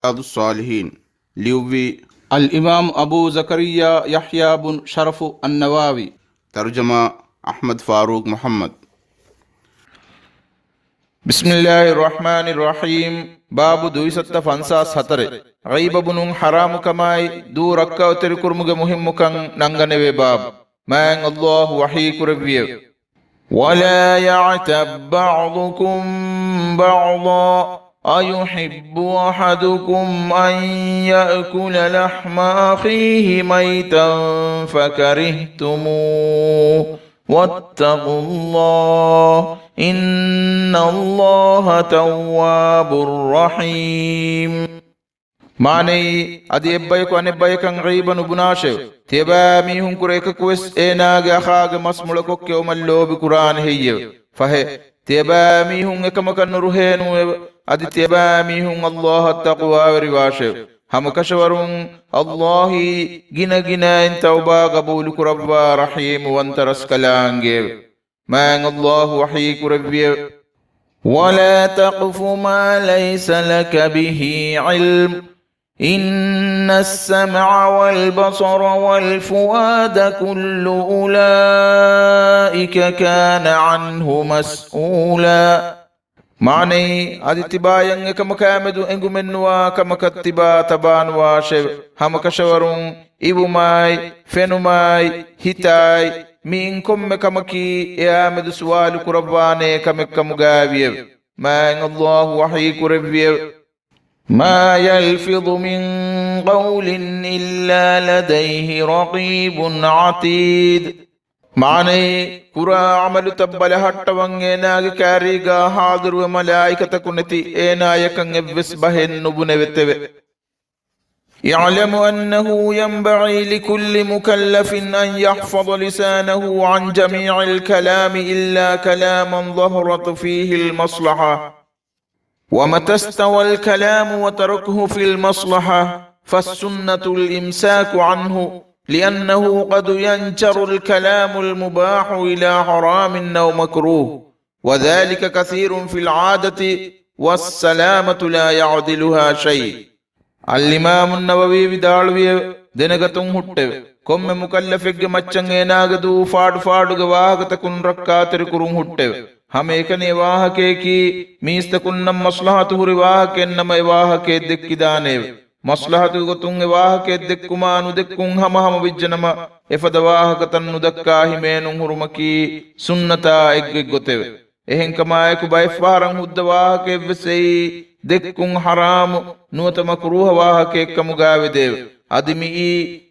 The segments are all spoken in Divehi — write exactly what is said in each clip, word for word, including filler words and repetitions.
ރިޔާޟުއްޞާލިޙީން. ލިޔުއްވީ އަލްއިމާމު އަބޫ ޒަކަރިއްޔާ ޔަޙްޔާ ބުން ޝަރަފު އައްނަވަވީ. ތަރުޖަމާ އަޙްމަދު ފާރޫޤް މުޙައްމަދު. ބިސްމިއްލާހިއްރަޙްމާނިއްރަޙީމް. ބާބު ދުއިސައްތަ ފަންސާސް ހަތަރެއް. ޣީބަ ބުނުން ޙަރާމުކަމާއި، ދޫ ރައްކާތެރިކުރުމުގެ މުހިއްމުކަން ނަންގަނެވޭ ބާބު. މާތް ﷲ ވަޙީ ކުރެއްވިއެވެ. ولا يعتب بعضكم بعضا أيحب أحدكم أن يأكل لحم أخيه ميتا فكرهتموه واتقوا الله إن الله تواب رحيم. މާނައީ، އަދި އެއްބަޔަކު އަނެއްބަޔަކަށް ޣީބަ ނުބުނާށެވެ. ތިޔަބައިމީހުންކުރެ އެކަކުވެސް އޭނާގެ އަޚާގެ މަސްމުޅަކޮށް ކެއުމަށް ލޯބިކުރާނެ ހެއްޔެވެ؟ ފަހެ، ތިޔަބައިމީހުން އެކަމަކަށް ނުރުހޭނޫއެވެ. އަދި ތިޔަބައިމީހުން ﷲ އަށް ތަޤްވާވެރިވާށެވެ. ހަމަކަށަވަރުން ﷲ އީ ގިނަގިނައިން ތައުބާ ޤަބޫލުކުރައްވާ ރަޙީމުވަންތަ ރަސްކަލާނގެއެވެ. މާތް ﷲ ވަޙީ ކުރެއްވިއެވެ. ولا تقف ما ليس لك به علم إن السمع والبصر والفؤاد كل أولئك كان عنه مسؤولا. މާނައީ، އަދި ތިބާޔަށް އެކަމަކާމެދު އެނގުމެއްނުވާ ކަމަކަށް ތިބާ ތަބާނުވާށެވެ. ހަމަކަށަވަރުން އިވުމާއި، ފެނުމާއި، ހިތާއި، މިއިން ކޮންމެ ކަމަކީ އެއާމެދު ސުވާލު ކުރައްވާނޭ ކަމެއްކަމުގައިވިއެވެ. މާތް ﷲ ވަޙީ ކުރެއްވިއެވެ. ما يلفظ من قول إلا لديه رقيب عتيد. މާނައީ، ކުރާ ޢަމަލުތައް ބަލަހައްޓަވަން އޭނާގެ ކާރީގާ ޙާޟިރުވެ މަލާއިކަތަކު ނެތި އޭނާޔަކަށް އެއްވެސް ބަހެއް ނުބުނެވެތެވެ. اعلم أنه ينبغي لكل مكلف أن يحفظ لسانه عن جميع الكلام إلا كلاما ظهرت فيه المصلحة. ومتى استوى الكلام وتركه في المصلحة فالسنة الإمساك عنه، لأنه قد ينجر الكلام المباح إلى حرام أو مكروه، وذلك كثير في العادة، والسلامة لا يعدلها شيء. އަލްއިމާމު ނަވަވީ ވިދާޅުވިއެވެ. ދެނެގަތުން ހުއްޓެވެ. ކޮންމެ މުކައްލަފެއްގެ މައްޗަށް އޭނާގެ ދޫ ފާޑު ފާޑުގެ ވާހަކަތަކުން ރައްކާތެރިކުރުން ހުއްޓެވެ. ހަމައެކަނި އެ ވާހަކަޔަކީ، މީސްތަކުންނަށް މަސްލަހަތު ހުރި ވާހަކައެއްނަމަ އެ ވާހަކައެއް ދެއްކިދާނެއެވެ. މަސްލަހަތުގެ ގޮތުން އެ ވާހަކައެއް ދެއްކުމާ ނުދެއްކުން ހަމަހަމަ ވެއްޖެނަމަ، އެފަދަ ވާހަކަތައް ނުދައްކާ ހިމޭނުން ހުރުމަކީ ސުންނަތާ އެއްގޮތްގޮތެވެ. އެހެންކަމާއެކު ބައެއްފަހަރަށް ހުއްދަ ވާހަކައެއްވެސް އެއީ ދެއްކުން ޙަރާމު، ނުވަތަ މަކްރޫހަ ވާހަކައެއްކަމުގައިވެދެއެވެ. އަދި މިއީ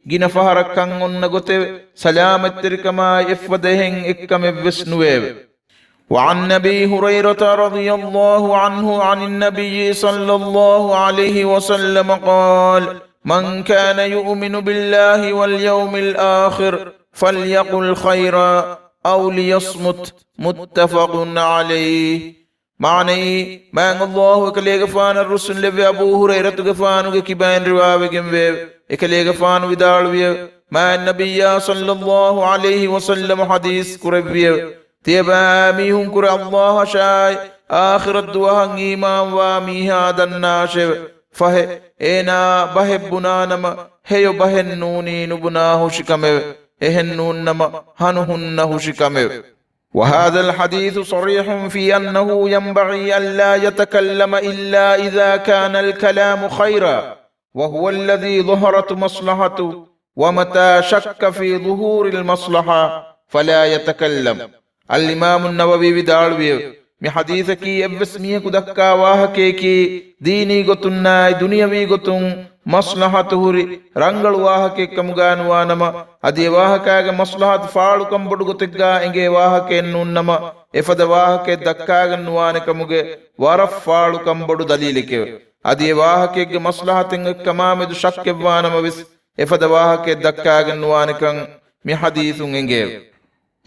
ގިނަ ފަހަރަށް ކަން އޮންނަ ގޮތެވެ. ސަލާމަތްތެރިކަމާއި އެއްފަދަ އެހެން އެއްކަމެއްވެސް ނުވެއެވެ. وعن أبي هريرة رضي الله عنه عن النبي صلى الله عليه وسلم قال: من كان يؤمن بالله واليوم الآخر فليقل خيرا أو ليصمت، متفق عليه. މާނައީ، މާތް ﷲ އެކަލޭގެފާނަށް ރުއްސުންލެއްވި އަބޫ ހުރައިރަތުގެފާނުގެ ކިބައިން ރިވާވެގެންވެއެވެ. އެކަލޭގެފާނު ވިދާޅުވިއެވެ. މާތް ނަބިއްޔާ ޞައްލައްލާހު ޢަލައިހި ވަސައްލަމަ ޙަދީޘް ކުރެއްވިއެވެ. ތިޔަބައިމީހުންކުރެ ﷲ އަށާއި އާޚިރަތް ދުވަހަށް އީމާންވާ މީހާ ދަންނާށެވެ. ފަހެ، އޭނާ ބަހެއް ބުނާނަމަ، ހެޔޮ ބަހެއް ނޫނީ ނުބުނާ ހުށިކަމެވެ. އެހެން ނޫންނަމަ، ހަނު ހުންނަ ހުށިކަމެވެ. وهذا الحديث صريح في أنه ينبغي ألا يتكلم إلا إذا كان الكلام خيرا، وهو الذي ظهرت مصلحته، ومتى شك في ظهور المصلحة فلا يتكلم. އަލްއިމާމު ނަވަވީ ވިދާޅުވިއެވެ. މި ޙަދީޘަކީ އެއްވެސް މީހަކު ދައްކާ ވާހަކަޔަކީ، ދީނީ ގޮތުންނާއި ދުނިޔަވީ ގޮތުން މަސްލަޙަތު ހުރި ރަނގަޅު ވާހަކައެއްކަމުގައި ނުވާނަމަ، އަދި އެ ވާހަކައިގެ މަސްލަޙަތު ފާޅުކަން ބޮޑު ގޮތެއްގާ އެނގޭ ވާހަކައެއް ނޫންނަމަ، އެފަދަ ވާހަކައެއް ދައްކާގެން ނުވާނެ ކަމުގެ ވަރަށް ފާޅުކަން ބޮޑު ދަލީލެކެވެ. އަދި އެ ވާހަކައެއްގެ މަސްލަޙަތެއް އެއްކަމާމެދު ޝައްކެއްވާނަމަވެސް، އެފަދަ ވާހަކައެއް ދައްކާގެން ނުވާނެކަން މި ޙަދީޘުން އެނގޭވެ.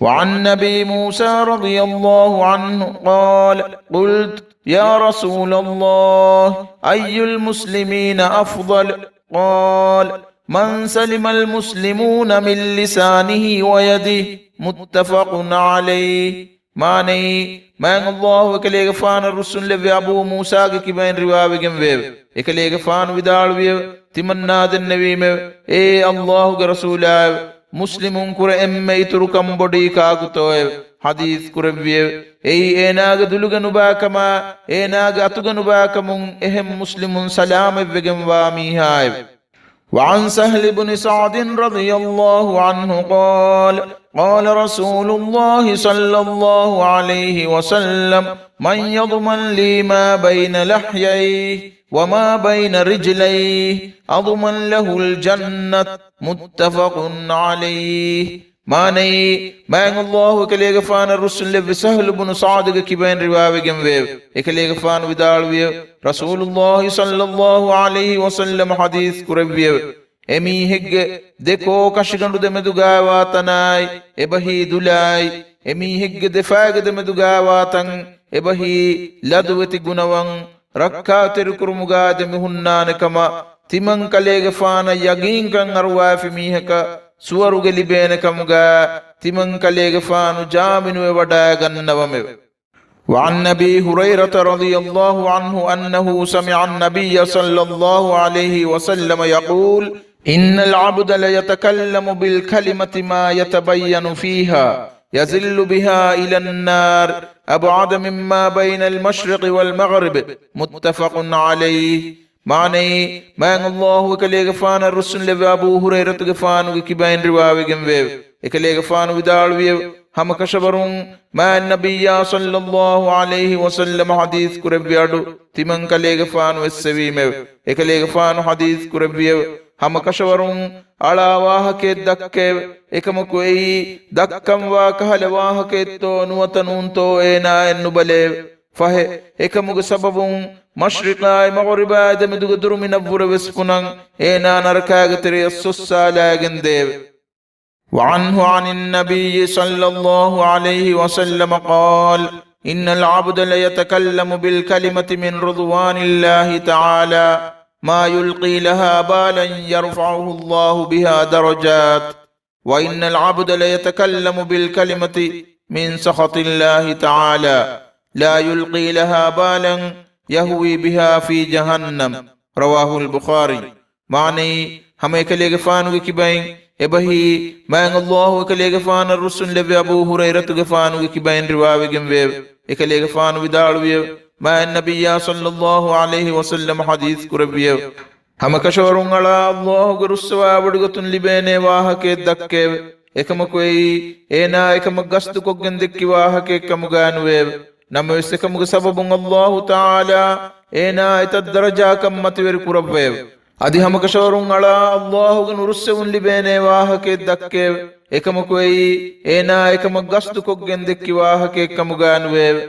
وعن أبي موسى رضي الله عنه قال: قلت: يا رسول الله، أي المسلمين أفضل؟ قال: من سلم المسلمون من لسانه ويده. متفق عليه. މާނައީ، މާތް ﷲ އެކަލޭގެފާނަށް ރުއްސުންލެއްވި އަބޫ މޫސާގެ ކިބައިން ރިވާވެގެން ވެއެވެ. އެކަލޭގެފާނު ވިދާޅުވިއެވެ. ތިމަންނާ ދެންނެވީމެވެ. އޭ ﷲގެ ރަސޫލާއެވެ! މުސްލިމުން ކުރެ އެންމެ އިތުރު ކަންބޮޑީ ކާކުތޯއެވެ؟ ޙަދީޘް ކުރެއްވިއެވެ. އެއީ އޭނާގެ ދުލުގެ ނުބާކަމާ، އޭނާގެ އަތުގެ ނުބާކަމުން އެހެން މުސްލިމުން ސަލާމަތްވެގެންވާ މީހާއެވެ. وعن سهل بن سعد رضي الله عنه قال، قال رسول الله صلى الله عليه وسلم، من يضمن لي ما بين لحييه وما بين رجليه أضمن له الجنة، متفق عليه. މާނައީ، މާތް ﷲ އެކަލޭގެފާނަށް ރުއްސުންލެއްވި ސަހްލު ބުނު ސަޢުދުގެ ކިބައިން ރިވާވެގެންވެއެވެ. އެކަލޭގެފާނު ވިދާޅުވިއެވެ. ރަސޫލުﷲ ޞައްލަﷲ ޢަލައިހި ވަސައްލަމަ ޙަދީޘް ކުރެއްވިއެވެ. އެމީހެއްގެ ދެ ކޯ ކަށިގަނޑު ދެމެދުގައިވާ ތަނާއި އެބަހީ ދުލާއި، އެމީހެއްގެ ދެފާގެ ދެމެދުގައިވާ ތަން އެބަހީ ލަދުވެތި ގުނަވަން ރައްކާތެރިކުރުމުގައި ދެމިހުންނާނެ ކަމަށް، ތިމަން ކަލޭގެފާނަށް ޔަގީންކަން އަރުވާފި މީހަކަށް ސުވަރުގެ ލިބޭނެ ކަމުގައި، ތިމަން ކަލޭގެފާނު ޖާމިނުވެވަޑައިގަންނަވަމެވެ. وعن أبي هريرة رضي الله عنه أنه سمع النبي صلى الله عليه وسلم يقول، إن العبد ليتكلم بالكلمة ما يتبين فيها يزل بها إلى النار أبعد مما بين المشرق والمغرب، متفق عليه. މާނައީ، މާތް ﷲ އެކަލޭގެފާނަށް ރުއްސުންލެއްވި އަބޫ ހުރައިރަތުގެފާނުގެ ކިބައިން ރިވާވެގެންވެއެވެ. އެކަލޭގެފާނު ވިދާޅުވިއެވެ. ހަމަކަށަވަރުން މާތް ނަބިއްޔާ ޞައްލަﷲ ޢަލައިހި ވަސައްލަމަ ޙަދީޘް ކުރެއްވި އަޑު، ތިމަން ކަލޭގެފާނު އެއްސެވީމެވެ. އެކަލޭގެފާނު ޙަދީޘް ކުރެއްވިއެވެ. ހަމަކަށަވަރުން އަޅާ ވާހަކައެއް ދައްކައެވެ. އެކަމަކު އެއީ ދައްކަންވާ ކަހަލަ ވާހަކައެއްތޯ ނުވަތަ ނޫންތޯ އޭނާއެއް ނުބަލައެވެ. ފަހެ، އެކަމުގެ ސަބަބުން މަޝްރިޤާއި މަޣްރިބާއި ދެމެދުގެ ދުރުމިނަށްވުރެ ވެސް ފުނަން އޭނާ ނަރަކާގެ ތެރެއަށް ސޮއްސާލައިގެން ދެއެވެ. وعنه عن النبي صلى الله عليه وسلم قال، إن العبد ليتكلم بالكلمة من رضوان الله تعالى ما يلقي لها بالا يرفعه الله بها درجات، وإن العبد ليتكلم بالكلمة من سخط الله تعالى لا يلقي لها بالا يهوي بها في جهنم. رواه البخاري. މާނައީ، ހަމައެކަލޭގެފާނުގެ ކިބައިން އެބަހީ، މާތް ﷲ އެކަލޭގެފާނަށް ރުއްސުންލެއްވި އަބޫ ހުރައިރަތުގެފާނުގެ ކިބައިން ރިވާވެގެންވެއެވެ. އެކަލޭގެފާނު ވިދާޅުވިއެވެ. މާތް ނަބިއްޔާ ޞައްލަﷲ ޢަލައިހި ވަސައްލަމަ ޙަދީޘް ކުރެއްވިއެވެ. ހަމަކަށަވަރުން އަޅާ ﷲގެ ރުއްސަވާވޮޑިގަތުން ލިބޭނޭ ވާހަކައެއް ދައްކައެވެ. އެކަމަކު އެއީ، އޭނާ އެކަމަށް ގަސްދުކޮށްގެން ދެއްކި ވާހަކައެއް ކަމުގައި ނުވެއެވެ. ނަމަވެސް އެކަމުގެ ސަބަބުން ﷲ ތަޢާލާ އޭނާ އެތައް ދަރަޖާކަށް މަތިވެރި ކުރައްވައެވެ. އަދި ހަމަކަށަވަރުން އަޅާ ﷲގެ ނުރުއްސެވުން ލިބޭނޭ ވާހަކައެއް ދައްކައެވެ. އެކަމަކު އެއީ، އޭނާ އެކަމަށް ގަސްދުކޮށްގެން ދެއްކި ވާހަކައެއް ކަމުގައި ނުވެއެވެ.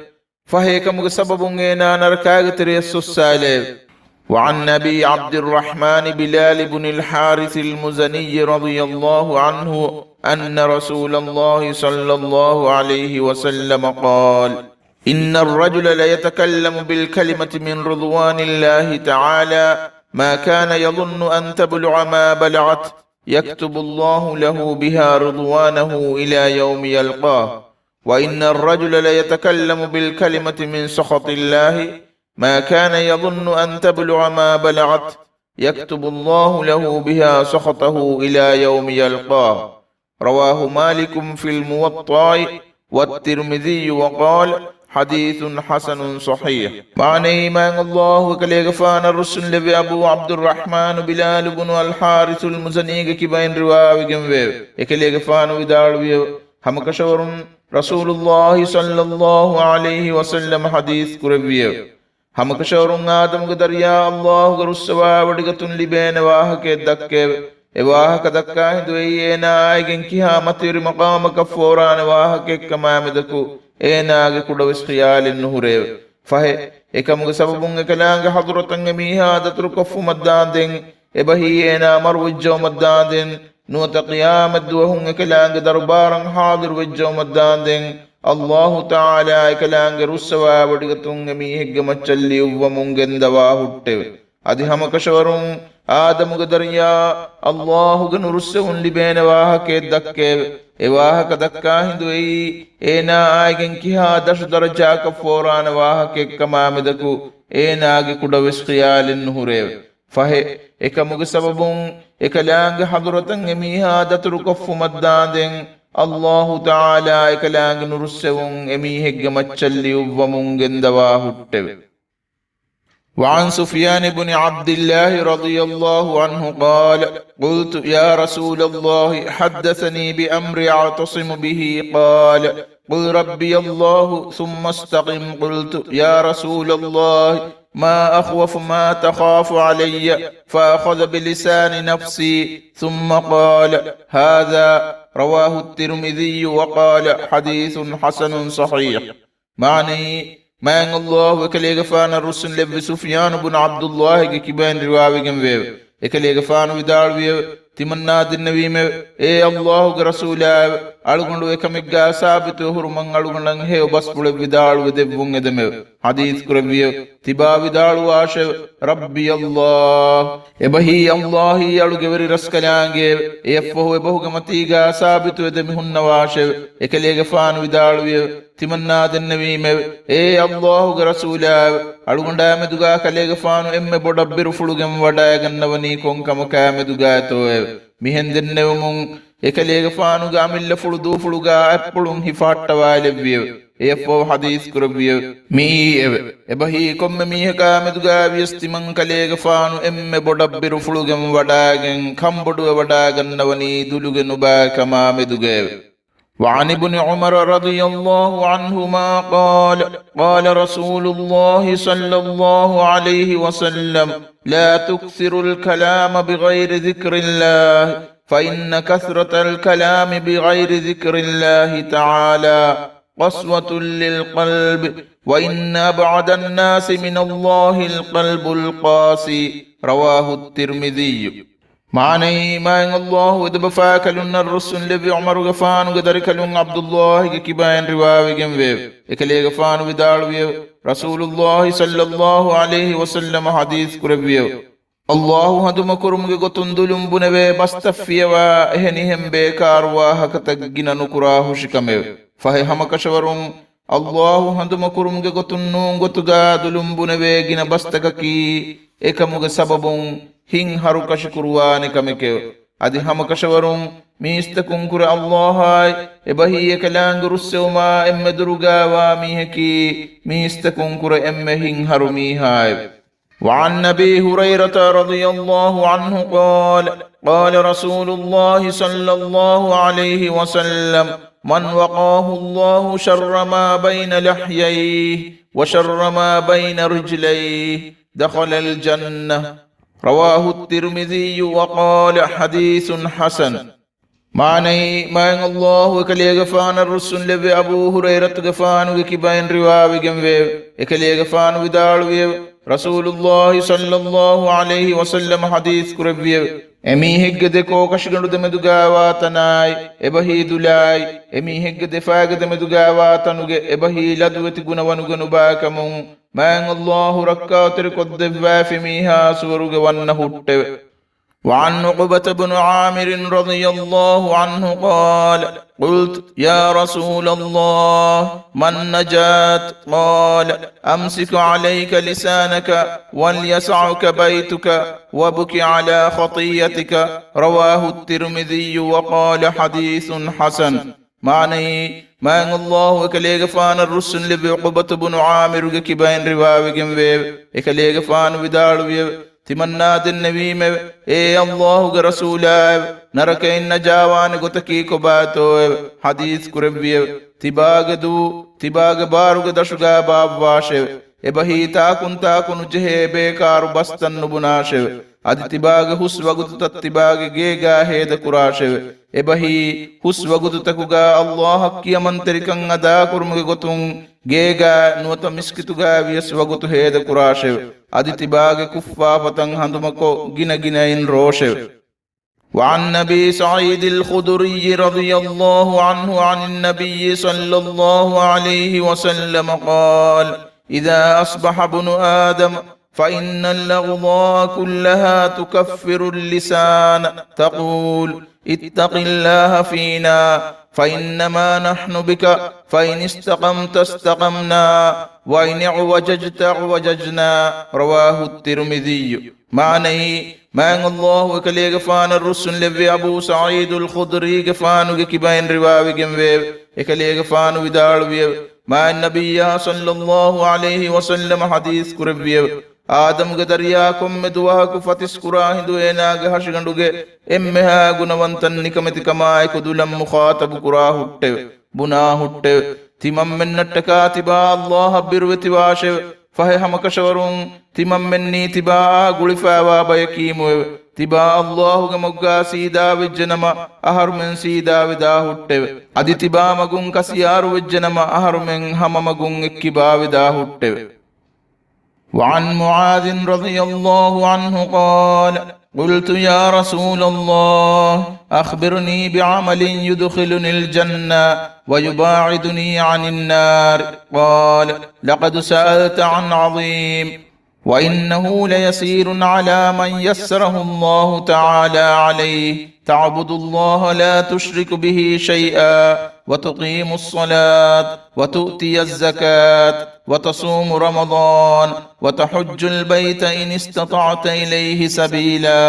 ފަހެ އެކަމުގެ ސަބަބުން އޭނާ ނަރަކާގެ ތެރެއަށް ސޮއްސާލައެވެ. وعن أبي عبد الرحمن بلال بن الحارث المزني رضي الله عنه أن رسول الله صلى الله عليه وسلم قال، إن الرجل ليتكلم بالكلمة من رضوان الله تعالى ما كان يظن أن تبلغ ما بلغت، يكتب الله له بها رضوانه إلى يوم يلقاه، وإن الرجل ليتكلم بالكلمة من سخط الله ما كان يظن أن تبلغ ما بلغت، يكتب الله له بها سخطه إلى يوم يلقاه. رواه مالك في الموطأ والترمذي وقال، حديث حسن صحيح. މާނައީ، މާތް ﷲ އެކަލޭގެފާނަށް ރުއްސުންލެއްވި އަބޫ ޢަބްދުއްރަޙްމާނު ބިލާލު ބުނު އަލްޙާރިޘުލް މުޒަނީގެ ކިބައިން ރިވާވެގެންވެއެވެ. އެކަލޭގެފާނު ވިދާޅުވިއެވެ. ހަމަކަށަވަރުން ރަސޫލުﷲ ޞައްލަﷲ ޢަލައިހި ވަސައްލަމަ ޙަދީޘް ކުރެއްވިއެވެ. ހަމަކަށަވަރުން އާދަމުގެ ދަރިޔާ ﷲގެ ރުއްސަވާވޮޑިގަތުން ލިބޭނެ ވާހަކައެއް ދައްކައެވެ. އެ ވާހަކަ ދައްކާ ހިނދު އެއީ އޭނާ އާއިގެން ކިހާ މަތިވެރި މަޤާމަކަށް ފޯރާނެ ވާހަކައެއްކަމާމެދަކު އޭނާގެ ކުޑަވެސް ޚިޔާލެއް ނުހުރެއެވެ. ފަހެ، އެކަމުގެ ސަބަބުން އެކަލާނގެ ޙަޟުރަތަށް އެމީހާ ދަތުރުކޮށްފުމަށްދާނދެން، އެބަހީ އޭނާ މަރުވެއްޖައުމަށްދާނދެން، ނުވަތަ ޤިޔާމަތްދުވަހުން އެކަލާނގެ ދަރުބާރަށް ޙާޟިރުވެއްޖައުމަށްދާނދެން، ﷲ ތަޢާލާ އެކަލާނގެ ރުއްސަވާވޮޑިގަތުން އެމީހެއްގެ މައްޗަށް ލިޔުއްވަމުން ގެންދަވާ ހުއްޓެވެ. އަދި ހަމަކަށަވަރުން އާދަމުގެ ދަރިޔާ ﷲގެ ނުރުއްސެވުން ލިބޭނެ ވާހަކައެއް ދައްކައެވެ. އެ ވާހަކަ ދައްކާ ހިނދު އެއީ، އޭނާ އާއިގެން ކިހާ ދަށު ދަރަޖާކަށް ފޯރާނެ ވާހަކައެއްކަމާ މެދަކު އޭނާގެ ކުޑަވެސް ޚިޔާލެއް ނުހުރެއެވެ. ފަހެ، އެކަމުގެ ސަބަބުން އެކަލާނގެ ޙަޟުރަތަށް އެމީހާ ދަތުރުކޮށްފުމަށްދާނދެން، އައްލާހު ތަޢާލާ އެކަލާނގެ ނުރުއްސެވުން އެމީހެއްގެ މައްޗަށް ލިޔުއްވަމުން ގެންދަވާ ހުއްޓެވެ. وعن سفيان بن عبد الله رضي الله عنه قال: قلت: يا رسول الله، حدثني بأمر أعتصم به. قال: قل ربي الله ثم استقم. قلت: يا رسول الله، ما أخوف ما تخاف علي؟ فأخذ بلسان نفسي ثم قال: هذا. رواه الترمذي وقال: حديث حسن صحيح. މާނައީ، މާތް އައްލާހު އެކަލޭގެފާނަށް ރުއްސުން ލެއްވި ސުފްޔާނު ބުނު ޢަބްދުއްލާހިގެ ކިބައިން ރިވާވެގެން ވެއެވެ. އެކަލޭގެފާނު ވިދާޅުވިއެވެ. ތިމަންނާ ދެންނެވީމެވެ. އޭ އައްލާހުގެ ރަސޫލާއެވެ. އަޅުގަނޑު އެކަމެއްގާ ސާބިތުވެ ހުރުމަށް އަޅުގަނޑަށް ހެޔޮ ބަސްފުޅެއް ވިދާޅުވެ ދެއްވުން އެދެމެވެ. ޙަދީޘް ކުރެއްވިއެވެ. ތިބާ ވިދާޅުވާށެވެ. ރައްބި އައްލާހު. އެބަހީ އައްލާހީ އަޅުގެ ވެރި ރަސްކަލާނގެއެވެ. އެއަށްފަހު އެބަހުގެ މަތީގާ ސާބިތުވެ ދެމިހުންނަވާށެވެ. އެކަލޭގެފާނު ވިދާޅުވިއެވެ. ތިމަންނާ ދެންނެވީމެވެ. އޭ އައްލާހުގެ ރަސޫލާއެވެ. އަޅުގަނޑާމެދުގާ ކަލޭގެފާނު އެންމެ ބޮޑަށް ބިރުފުޅުގެން ވަޑައިގަންނަވަނީ ކޮން ކަމަކާމެދުގާތޯއެވެ؟ މިހެން ދެންނެވުމުން، އެކަލޭގެފާނުގެ އަމިއްލަފުޅު ދޫފުޅުގާ އަތްޕުޅުން ހިފަހައްޓަވާލެއްވިއެވެ. އެއަށްފަހު ޙަދީޘް ކުރެއްވިއެވެ. މިއީއެވެ. އެބަހީ ކޮންމެ މީހަކާމެދުގާ ވިޔަސް ތިމަން ކަލޭގެފާނު އެންމެ ބޮޑަށް ބިރުފުޅުގެން ވަޑައިގެން ކަންބޮޑުވެވަޑައިގަންނަވަނީ ދުލުގެ ނުބައިކަމާމެދުގައެވެ. وعن ابن عمر رضي الله عنهما قال: قال رسول الله صلى الله عليه وسلم: لا تكثروا الكلام بغير ذكر الله، فإن كثرة الكلام بغير ذكر الله تعالى قسوة للقلب، وإن أبعد الناس من الله القلب القاسي. رواه الترمذي. މާނައީ، މާތް އައްލާހު އެދެބަފާކަލުންނަށް ރުއްސުން ލެއްވި ޢުމަރުގެފާނުގެ ދަރިކަލުން ޢަބްދުއްލާހިގެ ކިބައިން ރިވާވެގެން ވެއެވެ. އެކަލޭގެފާނު ވިދާޅުވިއެވެ. ރަސޫލުއްލާހި ޞައްލައްލާހު ޢަލައިހި ވަސައްލަމަ ޙަދީޘް ކުރެއްވިއެވެ. އައްލާހު ހަނދުމަކުރުމުގެ ގޮތުން ދުލުން ބުނެވޭ ބަސްތައް ފިޔަވާ އެހެނިހެން ބޭކާރު ވާހަކަތައް ގިނަ ނުކުރާ ހުށިކަމެވެ. ފަހެ ހަމަކަށަވަރުން އައްލާހު ހަނދުމަކުރުމުގެ ގޮތުން ނޫން ގޮތުގާ ދުލުން ބުނެވޭ ގިނަ ބަސްތަކަކީ، އެކަމުގެ ސަބަބުން ހިތް ހަރުކަށި ކުރުވާނެ ކަމެކެވެ. އަދި ހަމަކަށަވަރުން މީސްތަކުން ކުރެ އައްލާހާއި އެބަހީ އެކަލާނގެ ރުއްސެވުމާ އެންމެ ދުރުގާވާ މީހަކީ، މީސްތަކުން ކުރެ އެންމެ ހިތް ހަރު މީހާއެވެ. وعن أبي هريرة رضي الله عنه قال: قال رسول الله صلى الله عليه وسلم: من وقاه الله شر ما بين لحييه وشر ما بين رجليه دخل الجنة. رواه الترمذي وقال: حديث حسن. މާނައީ، މާތް އައްލާހު އެކަލޭގެފާނަށް ރުއްސުން ލެއްވި އަބޫ ހުރައިރަތުގެފާނުގެ ކިބައިން ރިވާވެގެން ވެއެވެ. އެކަލޭގެފާނު ވިދާޅުވިއެވެ. ރަސޫލުއްލާހި ޞައްލައްލާހު ޢަލައިހި ވަސައްލަމަ ޙަދީޘް ކުރެއްވިއެވެ. އެމީހެއްގެ ދެ ކޯކަށިގަނޑު ދެމެދުގާވާ ތަނާއި، އެބަހީ ދުލާއި، އެމީހެއްގެ ދެފާގެ ދެމެދުގާވާ ތަނުގެ އެބަހީ ލަދުވެތި ގުނަވަނުގެ ނުބައިކަމުން، މާތް އައްލާހު ރައްކާތެރިކޮށްދެއްވާފި މީހާ ސުވަރުގެ ވަންނަ ހުއްޓެވެ. وعن عقبة بن عامر رضي الله عنه قال: قلت: يا رسول الله، ما النجاة؟ قال: أمسك عليك لسانك وليسعك بيتك وابك على خطيئتك. رواه الترمذي وقال: حديث حسن. މާނައީ، މާތް އައްލާހު އެކަލޭގެފާނަށް ރުއްސުން ލެއްވި ޢުޤުބަތު ބުނު ޢާމިރުގެ ކިބައިން ރިވާވެގެން ވެއެވެ. އެކަލޭގެފާނު ވިދާޅުވިއެވެ. ތިމަންނާ ދެންނެވީމެވެ. އޭ އައްލާހުގެ ރަސޫލާއެވެ. ނަރަކައިން ނަޖާވާނެ ގޮތަކީ ކޮބާތޯއެވެ؟ ޙަދީޘް ކުރެއްވިއެވެ. ތިބާގެ ދޫ، ތިބާގެ ބާރުގެ ދަށުގާ ބާއްވާށެވެ. އެބަހީ ތާކުން ތާކު ނުޖެހޭ ބޭކާރު ބަސްތައް ނުބުނާށެވެ. އަދި ތިބާގެ ހުސް ވަގުތުތައް ތިބާގެ ގޭގާ ހޭދަކުރާށެވެ. އެބަހީ ހުސް ވަގުތުތަކުގާ އައްލާހަށް ކިޔަމަންތެރިކަން އަދާކުރުމުގެ ގޮތުން ގޭގާ ނުވަތަ މިސްކިތުގާ ވިޔަސް ވަގުތު ހޭދަކުރާށެވެ. އަދި ތިބާގެ ކުށްފާފަތައް ހަނދުމަކޮށް ގިނަ ގިނައިން ރޯށެވެ. وعن أبي سعيد الخدري رضي الله عنه عن النبي صلى الله عليه وسلم قال: إذا أصبح ابن آدم فإن الأغضاء كلها تكفر اللسان، تقول: اتق الله فينا، فإنما نحن بك، فإن استقمت استقمنا، وإن اعوججت اعوججنا. رواه الترمذي. މާނައީ، މާތް ﷲ އެކަލޭގެފާނަށް ރުއްސުންލެއްވި އަބޫ ސަޢީދުލް ޚުދްރީގެފާނުގެ ކިބައިން ރިވާވެގެންވެއެވެ. އެކަލޭގެފާނު ވިދާޅުވިއެވެ. މާތް ނަބިއްޔާ ޞައްލައްލާހު ޢަލައިހި ވަސައްލަމަ ޙަދީޘް ކުރެއްވިއެވެ. އާދަމުގެ ދަރިޔާ ކޮންމެ ދުވަހަކު ފަތިސް ކުރާ ހިނދު އޭނާގެ ހަށިގަނޑުގެ އެންމެހާ ގުނަވަންތައް ނިކަމެތިކަމާއެކު ދުލަށް މުޚާޠަބު ކުރާ ހުއްޓެވެ. ބުނާ ހުއްޓެވެ. ތިމަންމެންނަށްޓަކާ ތިބާ ﷲ އަށް ބިރުވެތިވާށެވެ. ފަހެ ހަމަކަށަވަރުން ތިމަންމެންނީ ތިބާއާ ގުޅިފައިވާ ބަޔަކީމުއެވެ. ތިބާ ﷲ ގެ މަގުގާ ސީދާވެއްޖެނަމަ، އަހަރުމެން ސީދާވެދާ ހުއްޓެވެ. އަދި ތިބާ މަގުން ކަސިޔާރުވެއްޖެނަމަ، އަހަރުމެން ހަމަ މަގުން އެއްކިބާވެދާ ހުއްޓެވެ. وعن معاذ رضي الله عنه قال: قلت يا رسول الله، أخبرني بعمل يدخلني الجنة ويباعدني عن النار. قال: لقد سألت عن عظيم، وإنه ليسير على من يسره الله تعالى عليه، تعبد الله لا تشرك به شيئا، وتقيم الصلاة، وتؤتي الزكاة، وتصوم رمضان، وتحج البيت إن استطعت إليه سبيلا.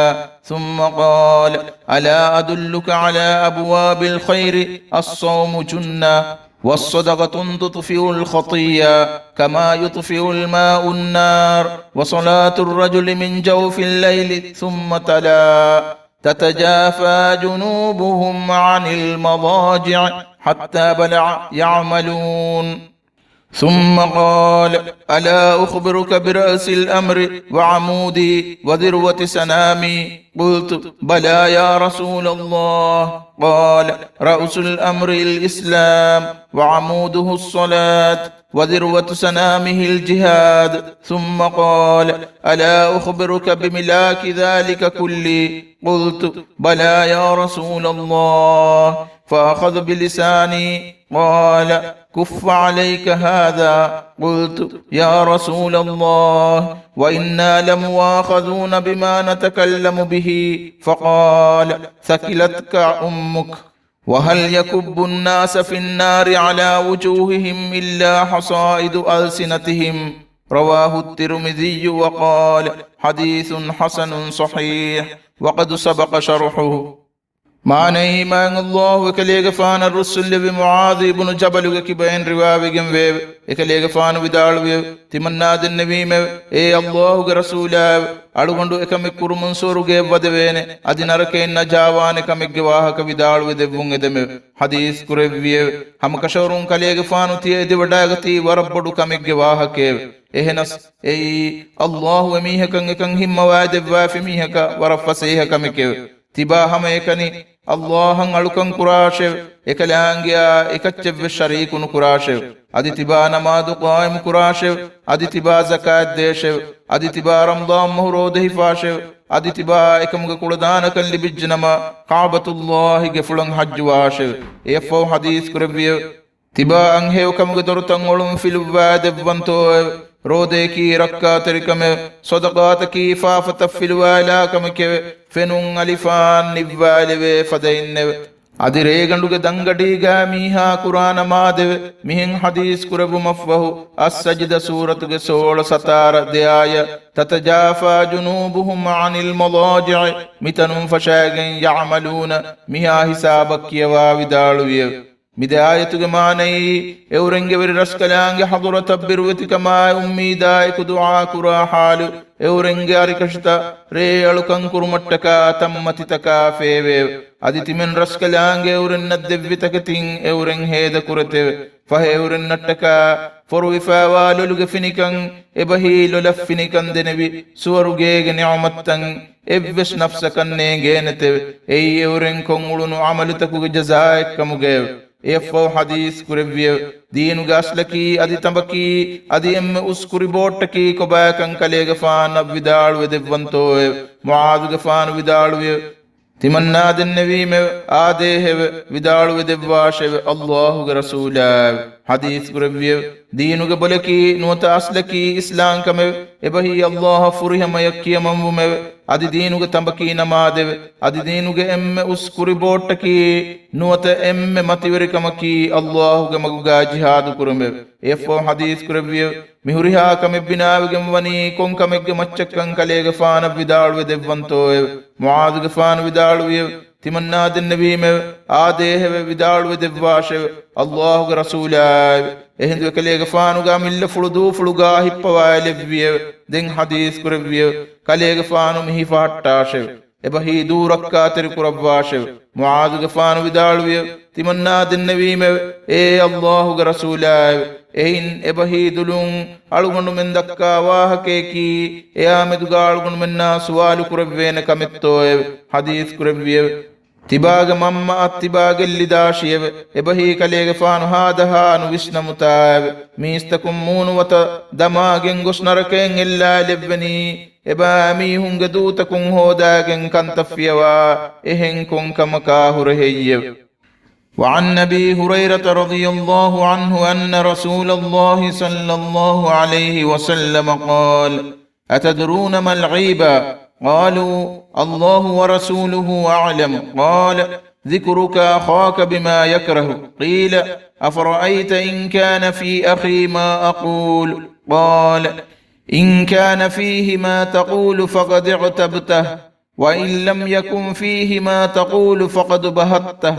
ثم قال: ألا أدلك على أبواب الخير؟ الصوم جنة، والصدقة تطفئ الخطيئة كما يطفئ الماء النار، وصلاة الرجل من جوف الليل. ثم تلا: تتجافى جنوبهم عن المضاجع حتى بلغ يعملون. ثم قال: ألا أخبرك برأس الأمر وعموده وذروة سنامه؟ قلت: بلى يا رسول الله. قال: رأس الأمر الإسلام، وعموده الصلاة، وذروة سنامه الجهاد. ثم قال: ألا أخبرك بملاك ذلك كله؟ قلت: بلى يا رسول الله. فأخذ بلساني، قال: كف عليك هذا. قلت: يا رسول الله، وإنا لمؤاخذون بما نتكلم به. فقال: ثكلتك أمك. وهل يكب الناس في النار على وجوههم إلا حصائد ألسنتهم؟ رواه الترمذي وقال: حديث حسن صحيح، وقد سبق شرحه. މާނައީ، މާތް ﷲ އެކަލޭގެފާނަށް ރުއްސުންލެއްވި މުޢާޛު އިބްނު ޖަބަލުގެ ކިބައިން ރިވާވެގެންވެއެވެ. އެކަލޭގެފާނު ވިދާޅުވިއެވެ. ތިމަންނާ ދެންނެވީމެވެ. އޭ ﷲ ގެ ރަސޫލާއެވެ! އަޅުގަނޑު އެކަމެއް ކުރުމުން ސުވަރުގެއަށް ވަދެވޭނެ. އަދި ނަރަކައިން ނަޖާވާނެ ކަމެއްގެ ވާހަކަ ވިދާޅުވެ ދެއްވުން އެދެމެވެ. ޙަދީޘް ކުރެއްވިއެވެ. ހަމަކަށަވަރުން ކަލޭގެފާނު ތިޔަ އެދިވަޑައިގަތީ ވަރަށް ބޮޑު ކަމެއްގެ ވާހަކައެވެ. އެހެނަސް، އެއީ، ﷲ އެމީހަކަށް އެކަން ހިންމަވައިދެއްވާފި މީހަކަށް ވަރަށް ފަސޭހަ ކަމެކެވެ. ތިބާ ހަމައެކަނި ﷲ އަށް އަޅުކަން ކުރާށެވެ. އެކަލާނގެއާ އެކައްޗެއްވެސް ޝަރީކު ނުކުރާށެވެ. އަދި ތިބާ ނަމާދު ޤާއިމު ކުރާށެވެ. އަދި ތިބާ ޒަކާތް ދޭށެވެ. އަދި ތިބާ ރަމަޟާން މަހު ރޯދަ ހިފާށެވެ. އަދި ތިބާ އެކަމުގެ ކުޅަދާނަކަން ލިބިއްޖެނަމަ، ކަޢުބަތުﷲ ގެފުޅަށް ޙައްޖުވާށެވެ. އެއަށްފަހު ޙަދީޘް ކުރެއްވިއެވެ. ތިބާ އަންހެޔޮކަމުގެ ދޮރުތައް އޮޅުން ފިލުއްވާދެއްވަންތޯއެވެ؟ ރޯދައަކީ ރައްކާތެރިކަމެވެ. ޞަދަޤާތަކީ ފާފަތައް ފިލުވާލާ ކަމެކެވެ. ފެނުން އަލިފާން ނިއްވާލެވޭ ފަދައިންނެވެ. އަދި ރޭގަނޑުގެ ދަންގަޑީގާ މީހާ ކުރާ ނަމާދެވެ. މިހެން ޙަދީޘް ކުރެއްވުމަށްފަހު، އައްސަޖްދަ ސޫރަތުގެ ސޯޅަ ސަތާރަ ދެ އާޔަތް، تتجافى جنوبهم عن المضاجع، މިތަނުން ފަށާގެން، يعملون، މިހާ ހިސާބަށް ކިޔަވާ ވިދާޅުވިއެވެ. މި ދެ އާޔަތުގެ މާނައީ، އެއުރެންގެ ވެރި ރަސްކަލާނގެ ޙަޟުރަތަށް ބިރުވެތިކަމާއި އުއްމީދާއެކު ދުޢާ ކުރާ ޙާލު، އެއުރެންގެ އަރިކަށިތައް ރޭ އަޅުކަން ކުރުމަށްޓަކާ ތަންމަތިތަކާ ފޭވެއެވެ. އަދި ތިމަން ރަސްކަލާނގެ އެއުރެންނަށް ދެއްވި ތަކެތިން އެއުރެން ހޭދަ ކުރެތެވެ. ފަހެ އެއުރެންނަށްޓަކާ ފޮރުވިފައިވާ ލޮލުގެ ފިނިކަން، އެބަހީ ލޮލަށް ފިނިކަން ދެނެވި ސުވަރުގޭގެ ނިޢުމަތްތައް އެއްވެސް ނަފްސަކަށް ނޭނގޭނެތެވެ. އެއީ އެއުރެން ކޮށްއުޅުނު ޢަމަލުތަކުގެ ޖަޒާއެއްކަމުގައެވެ. އެއަށްފަހު ޙަދީޘް ކުރެއްވިއެވެ. ދީނުގެ އަސްލަކީ އަދި ތަނބަކީ އަދި އެންމެ އުސް ކުރިބޯއްޓަކީ ކޮބާކަން ކަލޭގެފާނަށް ވިދާޅުވެ ދެއްވަންތޯއެވެ؟ މުޢާޛުގެފާނު ވިދާޅުވިއެވެ. ތިމަންނާ ދެންނެވީމެވެ. އާދޭހެވެ. ވިދާޅުވެ ދެއްވާށެވެ. ﷲ ގެ ރަސޫލާއެވެ. ޙަދީޘް ކުރެއްވިއެވެ. ދީނުގެ ބޮލަކީ ނުވަތަ އަސްލަކީ އިސްލާމްކަމެވެ. އެބަހީ ﷲ އަށް ފުރިހަމަޔަށް ކިޔަމަންވުމެވެ. އަދި ދީނުގެ ތަނބަކީ ނަމާދެވެ. އަދި ދީނުގެ އެންމެ އުސް ކުރިބޯއްޓަކީ ނުވަތަ އެންމެ މަތިވެރިކަމަކީ ﷲ ގެ މަގުގާ ޖިހާދު ކުރުމެވެ. އެއަށްފަހު ޙަދީޘް ކުރެއްވިއެވެ. މި ހުރިހާ ކަމެއް ބިނާވެގެން ވަނީ ކޮން ކަމެއްގެ މައްޗަށްކަން ކަލޭގެފާނަށް ވިދާޅުވެ ދެއްވަންތޯއެވެ؟ މުޢާޛުގެފާނު ވިދާޅުވިއެވެ. ތިމަންނާ ދެންނެވީމެވެ. އާދޭހެވެ. ވިދާޅުވެ ދެއްވާށެވެ. ﷲ ގެ ރަސޫލާއެވެ. އެހިނދު އެކަލޭގެފާނުގެ އަމިއްލަފުޅު ދޫފުޅުގާ ހިއްޕަވާލެއްވިއެވެ. ދެން ޙަދީޘް ކުރެއްވިއެވެ. ކަލޭގެފާނު މި ހިފަހައްޓާށެވެ. އެބަހީ ދޫ ރައްކާތެރި ކުރައްވާށެވެ. މުޢާޛުގެފާނު ވިދާޅުވިއެވެ. ތިމަންނާ ދެންނެވީމެވެ. އޭ ﷲ ގެ ރަސޫލާއެވެ. އެއިން އެބަހީ ދުލުން އަޅުގަނޑުމެން ދައްކާ ވާހަކަޔަކީ އެއާމެދުގާ އަޅުގަނޑުމެންނާ ސުވާލު ކުރެއްވޭނެ ކަމެއްތޯއެވެ؟ ޙަދީޘް ކުރެއްވިއެވެ. ތިބާގެ މަންމައަށް ތިބާ ގެއްލިދާށިއެވެ. އެބަހީ ކަލޭގެފާނު ހާދަހާ ނުވިސްނަމުތާއެވެ. މީސްތަކުން މޫނު ވަތަށް ދަމާގެން ގޮސް ނަރަކައިން އެއްލާލެއްވެނީ. އެބައިމީހުންގެ ދޫތަކުން ހޯދާގެން ކަންތައް ފިޔަވާ އެހެން ކޮން ކަމަކާ ހުރެ ހެއްޔެވެ؟ وعن أبي هريرة رضي الله عنه أن رسول الله صلى الله عليه وسلم قال: أتدرون ما الغيبة؟ قالوا: الله ورسوله أعلم. قال: ذكرك أخاك بما يكره. قيل: أفرأيت إن كان في أخي ما أقول؟ قال: إن كان فيه ما تقول فقد اغتبته، وإن لم يكن فيه ما تقول فقد بهته.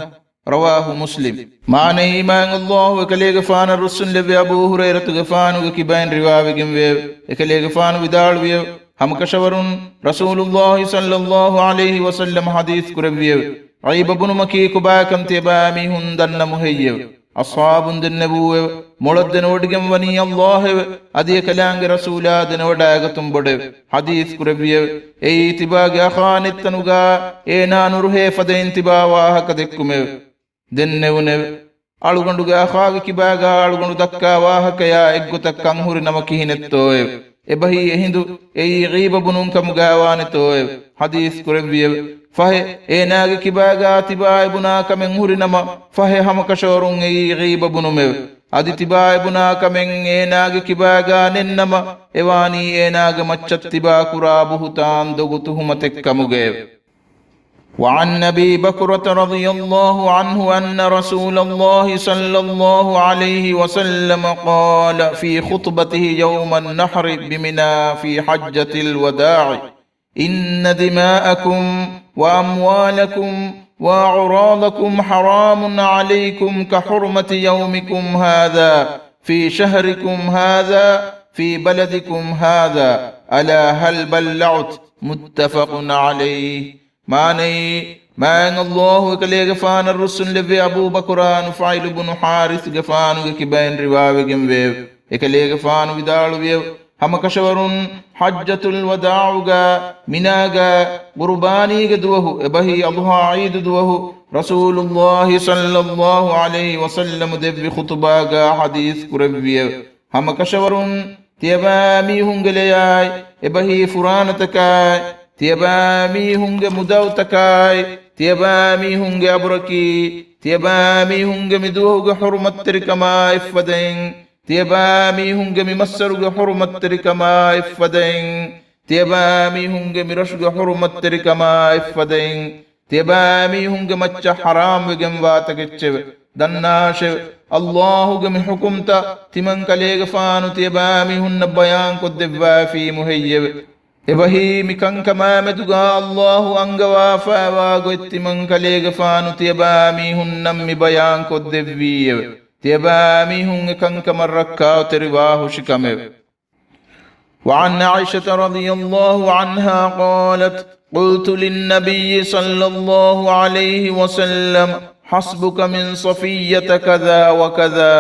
رواه مسلم. މާނައީ، މާތް ﷲ އެކަލޭގެފާނަށް ރުއްސުންލެއްވި އަބޫ ހުރައިރަތުގެފާނުގެ ކިބައިން ރިވާވެގެންވެއެވެ. އެކަލޭގެފާނު ވިދާޅުވިއެވެ. ހަމަކަށަވަރުން ރަސޫލުﷲ ޞައްލަﷲ ޢަލައިހި ވަސައްލަމަ ޙަދީޘް ކުރެއްވިއެވެ. ޣީބަ ބުނުމަކީ ކޮބާކަން ތިޔަބައިމީހުން ދަންނަމު ހެއްޔެވެ؟ އަޞްޙާބުން ދެންނެވޫއެވެ. މޮޅަށް ދެނެވޮޑިގެން ވަނީ ﷲ އެވެ. އަދި އެކަލާނގެ ރަސޫލާ ދެނެވަޑައިގަތުން ބޮޑެވެ. ޙަދީޘް ކުރެއްވިއެވެ. އެއީ ތިބާގެ އަޚާ ނެތްތަނުގާ އޭނާ ނުރުހޭ ފަދައިން ތިބާ ވާހަކަ ދެއްކުމެވެ. ދެންނެވުނެވެ. އަޅުގަނޑުގެ އަޚާގެ ކިބާގާ އަޅުގަނޑު ދައްކާ ވާހަކަޔާ އެއްގޮތަށް ކަން ހުރި ނަމަ ކިހިނެއްތޯއެވެ؟ އެބަހީ އެހިނދު އެއީ ޣީބަ ބުނުން ކަމުގާވާނެތޯއެވެ؟ ޙަދީޘް ކުރެއްވިއެވެ. ފަހެ، އޭނާގެ ކިބާގާ ތިބާ އެބުނާ ކަމެއް ހުރި ނަމަ، ފަހެ ހަމަކަށަވަރުން އެއީ ޣީބަ ބުނުމެވެ. އަދި ތިބާ އެބުނާ ކަމެއް އޭނާގެ ކިބާގާ ނެތް ނަމަ، އެވާނީ އޭނާގެ މައްޗަށް ތިބާ ކުރާ ބުހުތާން ދޮގު ތުހުމަތެއް ކަމުގައެވެ. وعن أبي بكرة رضي الله عنه أن رسول الله صلى الله عليه وسلم قال في خطبته يوم النحر بمنى في حجة الوداع: إن دماءكم وأموالكم وأعراضكم حرام عليكم كحرمة يومكم هذا في شهركم هذا في بلدكم هذا، ألا هل بلغت؟ متفق عليه. މާނައީ، މާތް ﷲ އެކަލޭގެފާނަށް ރުއްސުންލެއްވި އަބޫ ބަކުރާ ނުފައިލު ބުނު ޙާރިޘްގެފާނުގެ ކިބައިން ރިވާވެގެންވެއެވެ. އެކަލޭގެފާނު ވިދާޅުވިއެވެ. ހަމަކަށަވަރުން ޙައްޖަތުލް ވަދާޢުގަ މިނާގަ ޤުރުބާނީގެ ދުވަހު، އެބަހީ އަޟްޙާ ޢީދު ދުވަހު، ރަސޫލުﷲ ޞައްލަﷲ ޢަލައިހި ވަސައްލަމަ ދެއްވި ޚުޠުބާގަ ޙަދީޘް ކުރެއްވިއެވެ. ހަމަކަށަވަރުން ތިޔަބައިމީހުންގެ ލެޔާއި، އެބަހީ ފުރާނަތަކާއި، ތިޔަބައިމީހުންގެ މުދައުތަކާއި، ތިޔަބައިމީހުންގެ އަބުރަކީ، ތިޔަބައިމީހުންގެ މިދުވަހުގެ ޙުރުމަތްތެރިކަމާ އެއްފަދައިން، ތިޔަބައިމީހުންގެ މި މައްސަރުގެ ޙުރުމަތްތެރިކަމާ އެއްފަދައިން، ތިޔަބައިމީހުންގެ މި ރަށުގެ ޙުރުމަތްތެރިކަމާ އެއްފަދައިން، ތިޔަބައިމީހުންގެ މައްޗަށް ޙަރާމްވެގެންވާ ތަކެއްޗެވެ. ދަންނާށެވެ! ﷲ ގެ މި ޙުކުމްތައް ތިމަން ކަލޭގެފާނު ތިޔަބައިމީހުންނަށް ބަޔާންކޮށްދެއްވައިފީމު ހެއްޔެވެ؟ އެބަހީ މި ކަންކަމާމެދުގާ ﷲ އަންގަވާފައިވާ ގޮތް ތިމަން ކަލޭގެފާނު ތިޔަބައިމީހުންނަށް މި ބަޔާންކޮށްދެއްވީއެވެ. ތިޔަބައިމީހުން އެކަންކަމަށް ރައްކާތެރިވާ ހުށިކަމެވެ. وعن عائشة رضي الله عنها قالت: قلت للنبي صلى الله عليه وسلم: حسبك من صفية كذا وكذا.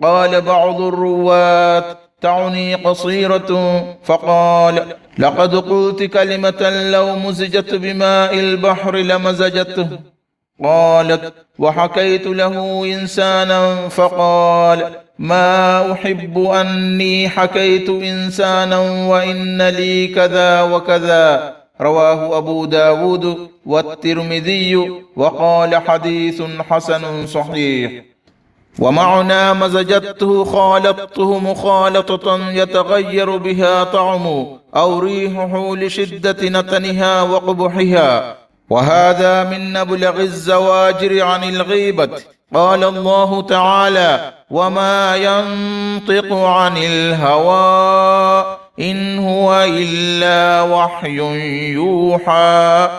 قال بعض الرواة: تعني قصيرة، فقال: لقد قلت كلمة لو مزجت بماء البحر لمزجته. قالت: وحكيت له إنسانا فقال: ما أحب أني حكيت إنسانا وإن لي كذا وكذا. رواه أبو داود والترمذي وقال: حديث حسن صحيح. ومعنى مزجته خالطته مخالطة يتغير بها طعمه أو ريحه لشدة نتنها وقبحها، وهذا من أبلغ الزواجر عن الغيبة. قال الله تعالى: وما ينطق عن الهوى إن هو إلا وحي يوحى.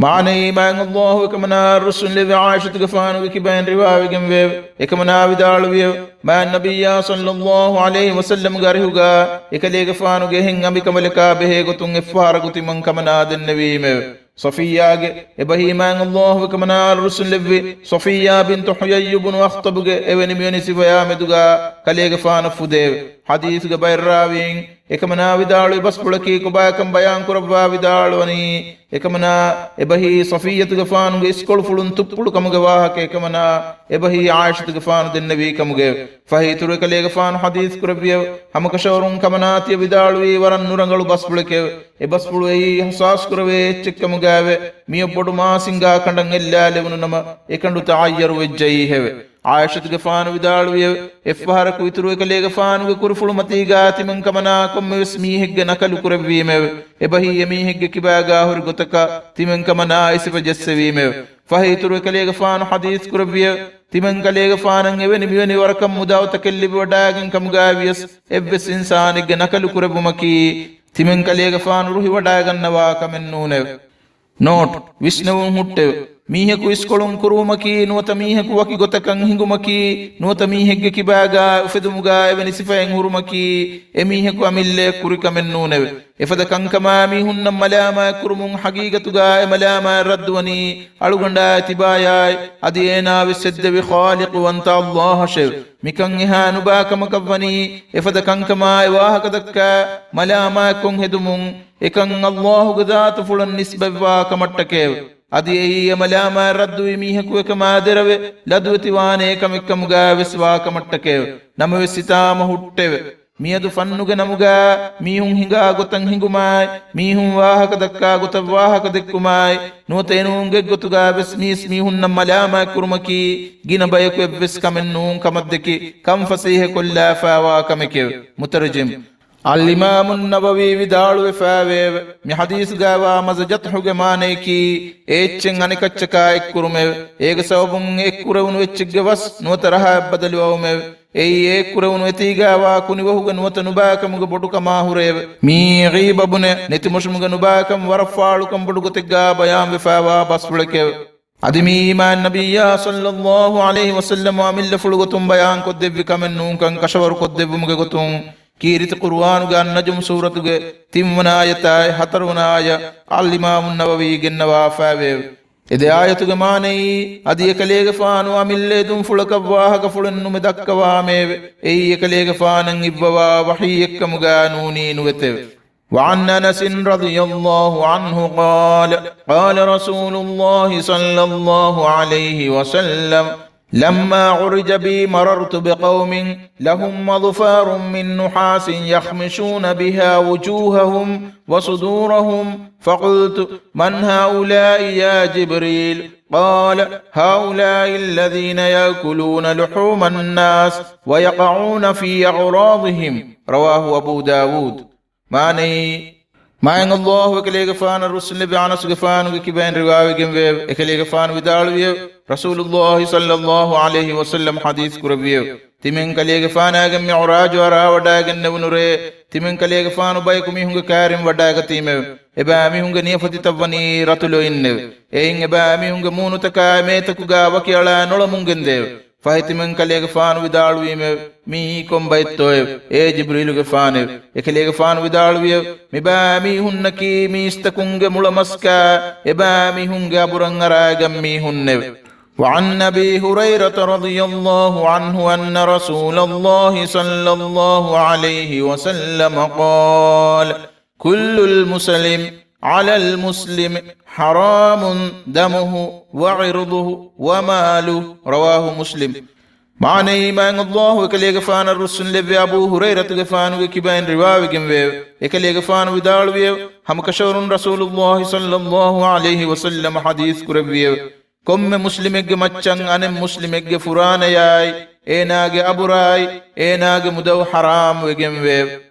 މާނައީ، މާތް ﷲ އެކަމަނާއަށް ރުއްސުންލެއްވި ޢާއިޝަތުގެފާނުގެ ކިބައިން ރިވާވެގެންވެއެވެ. އެކަމަނާ ވިދާޅުވިއެވެ. މާތް ނަބިއްޔާ ޞައްލައްލާހު ޢަލައިހި ވަސައްލަމްގެ އަރިހުގަ އެކަލޭގެފާނުގެ އެހެން އަނބިކަނބަލަކާ ބެހޭ ގޮތުން އެއްފަހަރަކު ތިމަން ކަމަނާ ދެންނެވީމެވެ. ޞަފިއްޔާގެ އެބަހީ، މާތް ﷲ އެކަމަނާއަށް ރުއްސުންލެއްވި ޞަފިއްޔާ ބިންތު ޙުޔައްޔު ބުނު އަޚްޠަބުގެ އެވެނި މިވެނި ސިފަޔާ މެދުގަ ކަލޭގެފާނު ފުދެއެވެ. ޙަދީޘުގެ ބައެއް ރާވީން އެކަމަނާ ވިދާޅުވި ބަސްފުޅަކީ ކޮބާކަން ބަޔާން ކުރައްވާ ވިދާޅުވަނީ، އެކަމަނާ އެބަހީ ޞަފިއްޔަތުގެފާނުގެ އިސްކޮޅުފުޅުން ތުއްޕުޅު ކަމުގެ ވާހަކަ. އެކަމަނާ އެބަހީ ޢާއިޝަތުގެފާނު ދެންނެވީ ކަމުގެ. ފަހެ އިތުރު އެކަލޭގެފާނު ޙަދީޘް ކުރެއްވިއެވެ. ހަމަކަށަވަރުން ކަމަނާ ތިޔަ ވިދާޅުވީ ވަރަށް ނުރަނގަޅު ބަސްފުޅެކެވެ. އެ ބަސްފުޅު އެއީ އިޙްސާސް ކުރެވޭ އެއްޗެއްކަމުގައެވެ. މިއޮއް ބޮޑު މާސިންގާ ކަނޑަށް އެއްލާލެވުނު ނަމަ، އެކަނޑު ތަޣައްޔަރު ވެއްޖައީހެވެ. ޢާއިޝަތުގެފާނު ވިދާޅުވިއެވެ. އެއްފަހަރަކު އިތުރު އެކަލޭގެފާނުގެ ކުރިފުޅުމަތީގާ ތިމަން ކަމަނާ ކޮންމެވެސް މީހެއްގެ ނަކަލު ކުރެއްވީމެވެ. އެބަހީ އެމީހެއްގެ ކިބާގާ ހުރި ގޮތަކަށް ތިމަން ކަމަނާ އެ ސިފަ ޖެއްސެވީމެވެ. ފަހެ އިތުރު އެކަލޭގެފާނު ޙަދީޘް ކުރެއްވިއެވެ. ތިމަން ކަލޭގެފާނަށް އެވެނި މިވެނި ވަރަކަށް މުދާ އޮތަކެއް ލިބިވަޑާގެން ކަމުގާ ވިޔަސް، އެއްވެސް އިންސާނެއްގެ ނަކަލު ކުރެއްވުމަކީ، ތިމަން ކަލޭގެފާނު ރުހިވަޑާގަންނަވާ ކަމެއް ނޫނެވެ. ނޯޓް، ވިސްނެވުން ހުއްޓެވެ. މީހަކު އިސްކޮޅުން ކުރުވުމަކީ، ނުވަތަ މީހަކު ވަކި ގޮތަކަށް ހިނގުމަކީ، ނުވަތަ މީހެއްގެ ކިބާގާ އުފެދުމުގާ އެވެނި ސިފައެއް ހުރުމަކީ، އެމީހަކު އަމިއްލައަށް ކުރި ކަމެއް ނޫނެވެ. އެފަދަ ކަންކަމާ މީހުންނަށް މަލާމާތް ކުރުމުން ހަގީގަތުގާ އެ މަލާމާތް ރައްދުވަނީ އަޅުގަނޑާއި ތިބާޔާއި، އަދި އޭނާ ވެސް ހެއްދެވި ޚާލިޤުވަންތަ ﷲ އަށެވެ. މިކަން އެހާ ނުބާ ކަމަކަށްވަނީ، އެފަދަ ކަންކަމާ އެ ވާހަކަ ދައްކާ މަލާމާތްކޮށް ހެދުމުން، އެކަން ﷲ ގެ ޒާތުފުޅަށް ނިސްބަތްވާ ކަމަށްޓަކައެވެ. އަދި އެއީ އެ މަލާމާތް ރައްދުވި މީހަކު އެކަމާ ދެރަވެ ލަދުވެތިވާނޭ ކަމެއްކަމުގާ ވެސް ވާ ކަމަށްޓަކައެވެ. ނަމަވެސް ހިތާމަ ހުއްޓެވެ. މިއަދު ފަންނުގެ ނަމުގާ މީހުން ހިނގާ ގޮތަށް ހިނގުމާއި، މީހުން ވާހަކަ ދައްކާ ގޮތަށް ވާހަކަ ދެއްކުމާއި، ނުވަތަ އެނޫން ގޮތްގޮތުގާ ވެސް މީސް މީހުންނަށް މަލާމާތް ކުރުމަކީ، ގިނަ ބަޔަކު އެއްވެސް ކަމެއް ނޫން ކަމަށްދެކި، ކަން ފަސޭހަކޮށްލާފާވާ ކަމެކެވެ. މުތަރްޖިމް. އަލްއިމާމު ނަވަވީ ވިދާޅުވެފައިވެއެވެ. މި ޙަދީޘުގައިވާ މަޒަޖަތްހުގެ މާނަޔަކީ، އެ އެއްޗެއް އަނެކައްޗަކާ އެއްކުރުމެވެ. އޭގެ ސަބަބުން އެ އެއްކުރެވުނު އެއްޗެއްގެ ވަސް ނުވަތަ ރަހައަށް ބަދަލުވަވުމެވެ. އެއީ އެ އެއްކުރެވުނު އެތީގާވާ ކުނިވަހުގެ ނުވަތަ ނުބާކަމުގެ ބޮޑުކަމާ ހުރެއެވެ. މިއީ ޣީބަ ބުނެ، ނެތިމޮށުމުގެ ނުބާކަން ވަރަށް ފާޅުކަން ބޮޑު ގޮތެއްގާ ބަޔާންވެފައިވާ ބަސްފުޅެކެވެ. އަދި މިއީ މާތް ނަބިއްޔާ ޞައްލައްލާހު ޢަލައިހި ވަސައްލަމަ އަމިއްލަފުޅު ގޮތުން ބަޔާންކޮށްދެއްވި ކަމެއް ނޫންކަން ކަށަވަރުކޮށްދެއްވުމުގެ ގޮތުން، ކީރިތި ޤުރުއާނުގެ އައްނަޖުމު ސޫރަތުގެ ތިންވަނަ އާޔަތާއި ހަތަރުވަނަ އާޔަތް އަލްއިމާމު ނަވަވީ ގެންނަވާފައިވެއެވެ. އެ ދެ އާޔަތުގެ މާނައީ، އަދި އެކަލޭގެފާނު އަމިއްލަ އެދުންފުޅަކަށް ވާހަކަފުޅެއް ނުމެ ދައްކަވާމެއެވެ. އެއީ އެކަލޭގެފާނަށް އިއްވަވާ ވަޙީއެއްކަމުގާ ނޫނީ ނުވެތެވެ. وعن أنس رضي الله عنه قال، قال رسول الله صلى الله عليه وسلم، لما عرج بي مررت بقوم لهم أظفار من نحاس يخمشون بها وجوههم وصدورهم، فقلت، من هؤلاء يا جبريل؟ قال، هؤلاء الذين يأكلون لحوم الناس ويقعون في أعراضهم. رواه أبو داود. މާނައީ، މާތް ﷲ އެކަލޭގެފާނަށް ރުއްސުންލެއްވި އަނަސުގެފާނުގެ ކިބައިން ރިވާވެގެންވެއެވެ. އެކަލޭގެފާނު ވިދާޅުވިއެވެ. ރަސޫލުﷲ ޞައްލައްލާހު ޢަލައިހި ވަސައްލަމަ ޙަދީޘް ކުރެއްވިއެވެ. ތިމަން ކަލޭގެފާނާގެން މިޢުރާޖު އަރާވަޑައިގެންނެވުނު ރޭ، ތިމަން ކަލޭގެފާނު ބަޔަކު މީހުންގެ ކާރިން ވަޑައިގަތީމެވެ. އެބައިމީހުންގެ ނިޔަފަތިތައް ވަނީ ރަތު ލޮއިންނެވެ. އެއިން އެބައިމީހުންގެ މޫނުތަކާއި މޭތަކުގާ ވަކިއަޅާ ނޮޅަމުން ގެންދެއެވެ. ފަހެ ތިމަން ކަލޭގެފާނު ވިދާޅުވީމެވެ. މިއީ ކޮން ބައެއްތޯއެވެ؟ އޭ ޖިބްރީލުގެފާނެވެ. އެކަލޭގެފާނު ވިދާޅުވިއެވެ. މިބައިމީހުންނަކީ މީސްތަކުންގެ މުޅަމަސްކާ، އެބައިމީހުންގެ އަބުރަށް އަރާގަތް މީހުންނެވެ. وعن أبي هريرة رضي الله عنه أن رسول الله صلى الله عليه وسلم قال، كل المسلم على المسلم حرام دمه وعرضه وماله. رواه مسلم. މާނައީ، މާތް ﷲ އެކަލޭގެފާނަށް ރުއްސުންލެއްވި އަބޫ ހުރައިރަތުގެފާނުގެ ކިބައިން ރިވާވެގެންވެއެވެ. އެކަލޭގެފާނު ވިދާޅުވިއެވެ. ހަމަކަށަވަރުން ރަސޫލުﷲ ޞައްލަﷲު ޢަލައިހި ވަސައްލަމަ ޙަދީޘް ކުރެއްވިއެވެ. ކޮންމެ މުސްލިމެއްގެ މައްޗަށް އަނެއް މުސްލިމެއްގެ ފުރާނަޔާއި، އޭނާގެ އަބުރާއި، އޭނާގެ މުދަލު ޙަރާމް ވެގެންވޭ.